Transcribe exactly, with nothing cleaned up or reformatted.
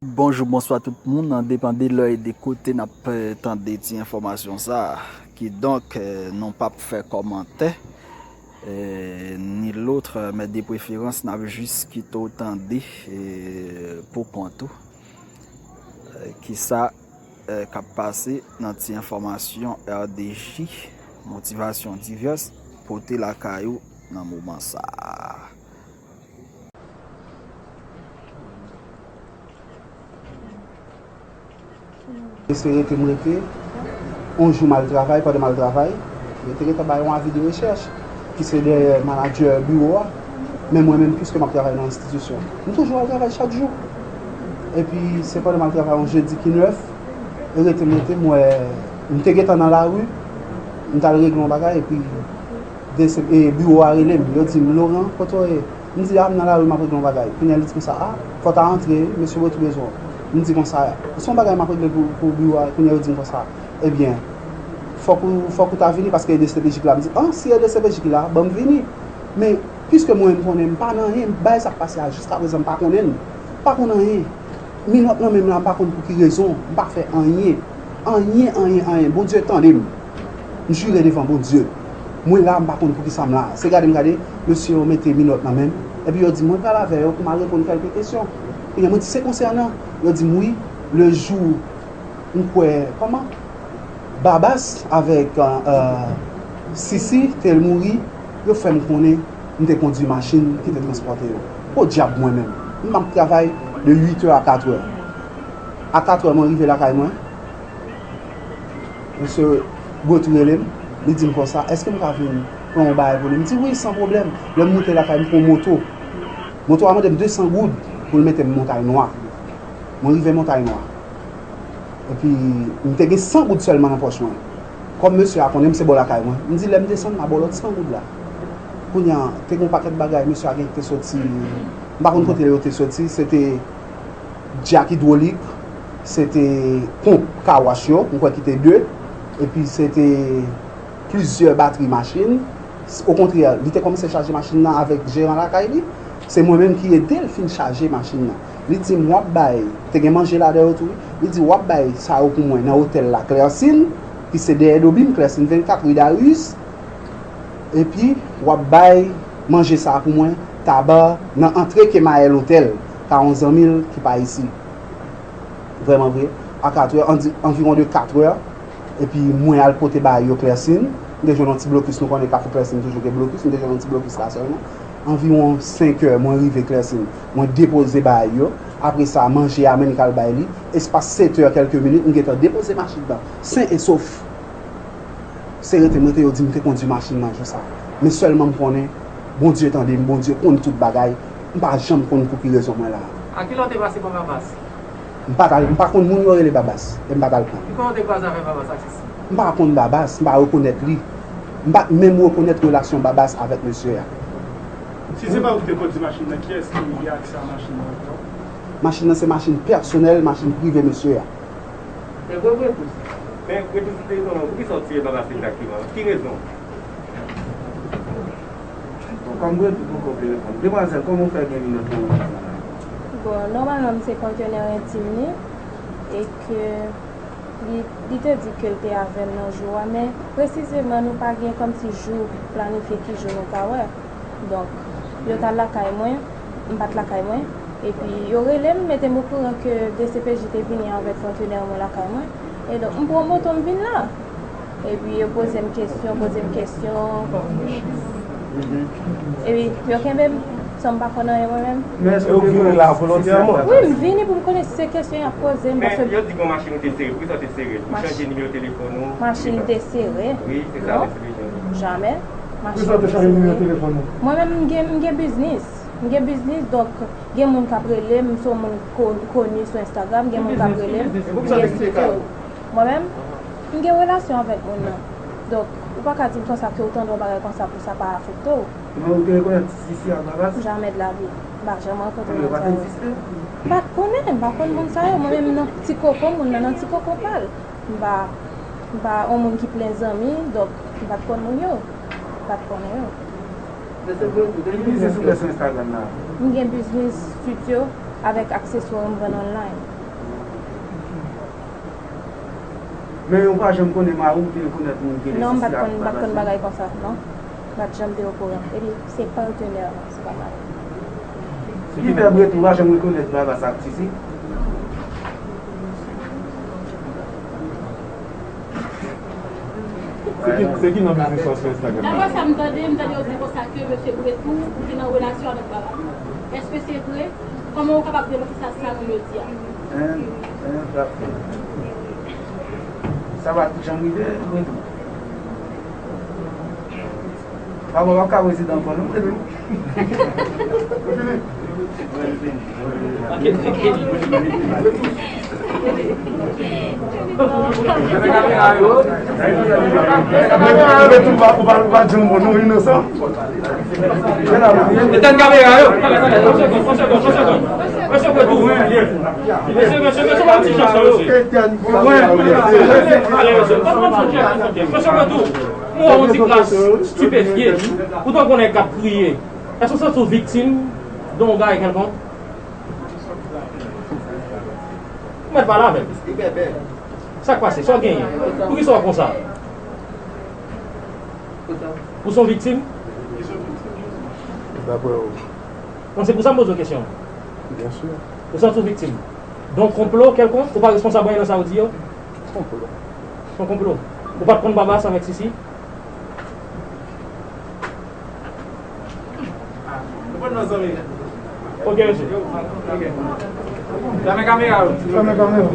Bonjou, bonswa tout moun, an depann de lè e de kote n ap, eh, tande ti enfòmasyon sa a. Kidonk, eh, nou p ap fè kòmantè, eh, ni lòt, eh, men de preferans, n ap jis kite w tande, eh, pou kont ou, eh, kisa, eh, k ap pase nan ti enfòmasyon R D J, motivasyon divès, pote lakay ou nan moman sa a. Se rete m rete. Yon jou m al travay, pandan m al travay, yo te gentan bay yon avi de rechèch ki se dèyè manadjè biwo a. Men mwen menm, piske m ap travay nan enstitisyon, m toujou al travay chak jou. Epi se pandan m al travay yon jedi ki nèf, e rete m rete, m wè, m te gentan nan lari, m t al regle yon bagay, epi de se, e, biwo a rele m, yo di m, "Laurent, kote w ye?" M di, "A, m nan lari, m ap regle yon bagay." Kounye a, li di konsa, "A, fò w ta antre, mesye Botou bezwen w." M di konsa, "Se yon bagay m ap regle pou, pou biwo a." Kounye a, yo di m konsa, "Ebyen, fòk ou, fòk ou ta vini paske e D C P J ki la." M di, "A, si e D C P J ki la, ban m vini." Men, piske mwen, m konnen m pa nan anyen, bagay sa k pase a, jiskaprezan, m pa konnen l. M pa konn anyen. Minòt nan men m la, m pa konn pou ki rezon, m pa fè anyen. Anyen, anyen, anyen. Bondye tande m. M jire devan Bondye. Mwen la, m pa konn poukisa m la. Se gade m gade, mesye yo mete minòt nan men m. Epi yo di m mwen pral avè yo pou m al reponn kèlke kesyon. Ebyen, mwen di se konsènan. Yo di m wi, le jou, m kwè, kòman? Babas avèk, euh, Sisi te mouri, yo fè m konnen m te kondui machin ki te transpòte yo. Podyab mwen menm. M ap travay de uit è a kat è. A kat è mwen rive lakay mwen. Mesye Botou rele m, li di m konsa, "Èske m ka vin pran yon bagay pou li?" M di, "Wi, san pwoblèm." Lè m moute lakay, m pran yon moto. Moto a mande m de san goud pou l mete m Montay Nwa. Mwen rive Montay Nwa. Epi, m te gen san goud sèlman nan pòch mwen. Kòm mesye a konnen m se bò lakay mwen, m di, "Lè m desann, m a ba w lòt san goud la." Kounye a, te gen yon pakèt bagay, mesye a gen te soti, m pa konn kote yo te soti, se te djak idwolik, se te ponp kawach yo, m kwè ki te de, epi se te plizyè batri machin. Okontrè, li te kòmanse chaje machin nan avèk jeran lakay li. Se mwen menm ki ede l fin chaje machin nan. Li di m, "W ap bay," te gen manje ladan yo tou wi. Li di, "W ap bay sa yo pou mwen nan otèl la Klèsin, ki se dèyè Dobim, Klèsin vennkat, ri Darius. Epi, w ap bay manje sa a pou mwen, taba, nan antre Kemayèl Otèl, ka yon zanmi l ki pa isi." Vrèman vre, a kat è, anvi-, anviwon de kat è, epi mwen al pote bagay yo Klèsin. M te jwenn yon ti blokis, nou konnen Kafou Klèsin toujou gen blokis, m te jwenn yon ti blokis la sèlman. Anviwon senk è, mwen rive Klèsin, mwen depoze bagay yo. Apre sa, manje a, men li k al bay li. Espas sèt è kèlke minit, m gentan depoze machin nan, sen e sof. Se rete m rete, yo di m te kondui machin nan jou sa. Men sèlman m konnen, Bondye tande m, Bondye konn tout bagay. M pa janm konn pou ki rezon mwen la. A kilè w te pase pa Babas? M pa t al, m pa konn moun yo rele Babas, e m pa t al pran. Ki kote w te kwaze avèk Babas ak Sisi? M pa konn Babas, m pa rekonèt li. M pa t menm rekonèt relasyon Babas avèk mesye a. Si se pa ou ki te kondui machin nan, kiyès ki gen aksè a machin nan ankò? Machin nan se machin pèsonèl, machin prive mesye a. Men Bredous, men Bredous, se rezon nan, poukisa w tire Babas egzakteman? Ki rezon? Kòm Bredous poko vle reponn. Demwazèl, kòman w fè gen minòt nan machin nan? Bon, nòmalman, m se kontenè entim li, e ke li, li te di ke l te avè m nan jou a, men presizeman, nou pa gen kòmsi jou planifye ki jou nou ka wè. Donk, yo t al lakay mwen, m pa t lakay mwen. Epi, yo rele m, mete m okouran ke D C P J te vini avèk kontenè mwen lakay mwen. E donk, m pran moto, m vin la. Epi, yo poze m kesyon, poze m kesyon. Epi, yo kenbe m, san m pa konn anyen mwen menm. Men èske w te vini la volontèman? Wi, m vini pou m konnen si se kesyon y ap poze m, paske yo di gon machin ou te sere, poukisa w te sere l? Ou chanje nimewo telefòn ou? Machin te sere. Wi, se sa, non. Jamè. Machin te sere. Mwen menm, m gen, m gen biznis. M gen biznis, donk, gen moun k ap rele m, m se yon moun ko-, koni sou Instagram, gen moun k ap rele m, m gen site yo. Mwen menm, m gen relasyon avèk moun nan. Donk, ou pa ka di m konsa ke ou tande yon bagay konsa pou sa pa afekte w. Men ou te rekonèt Sisi ak Babas? Jamè de la vi. M pa janm rankontre moun sa yo. Ou pa t egziste? M pa t konnen, m pa konn moun sa yo. Mwen menm nan ti koko moun nan, nan ti koko pa l. M pa, m pa yon moun ki plen zanmi, donk m pa t konn moun yo. M pa t konnen yo. Men se vre, ou te gen biznis ou fè sou Instagram la? M gen biznis stityo avèk akseswa m vann online. Men ou pa janm konnen mari w te rekonèt moun ki rele Sisi ak Baba Sisi? Non, m pa t konn, m pa t konn bagay konsa, non. M pa t janm te okouran. Epi, se patnè, se pa mari. Ki fè Breton pa janm rekonèt Baba Sisi ak Sisi? Se ki, se ki non biznis ou sou Instagram? Daprè sa m tande, m tande yo di konsa ke mesye Breton, ou te nan relasyon avèk Baba. Èske se vre? Kòman ou kapab demanti sa, sa nou yo di a? Hein? Hein, frap. Sa pa t janm rive, Breton. Papa w ap ka prezidan ankò, non, Breton? Breton, ou pa, ou pa, ou pa janm bon, non, inosan. Etenn kamera yo. Yon segonn, yon segonn, yon segonn, yon segonn. Mesye, mesye, mesye, pa yon ti jan sa, mesye. Ale, mesye, pa yon ti jan sa, mesye. Mesye Breton, mwen wè yon ti klas estipefye. Ou tankou nèg k ap kriye. Èske w santi w viktim de yon bagay kèlkonk? Ou mèt pale avè m. Sa k pase? Sa w genyen? Poukisa w konsa? Ou se yon viktim? Daprè ou? Bon, se pou sa m poze w kesyon. Byen si. Ou santi w viktim? Donk, konplo kèlkonk, ou pa responsab anyen nan sa yo di yo? Konplo. Se yon konplo. Ou pa t konn Baba Sisi avèk Sisi? Nou konn nan zanmi. Ok, mesye. Fèmen kamera yo. Fèmen kamera.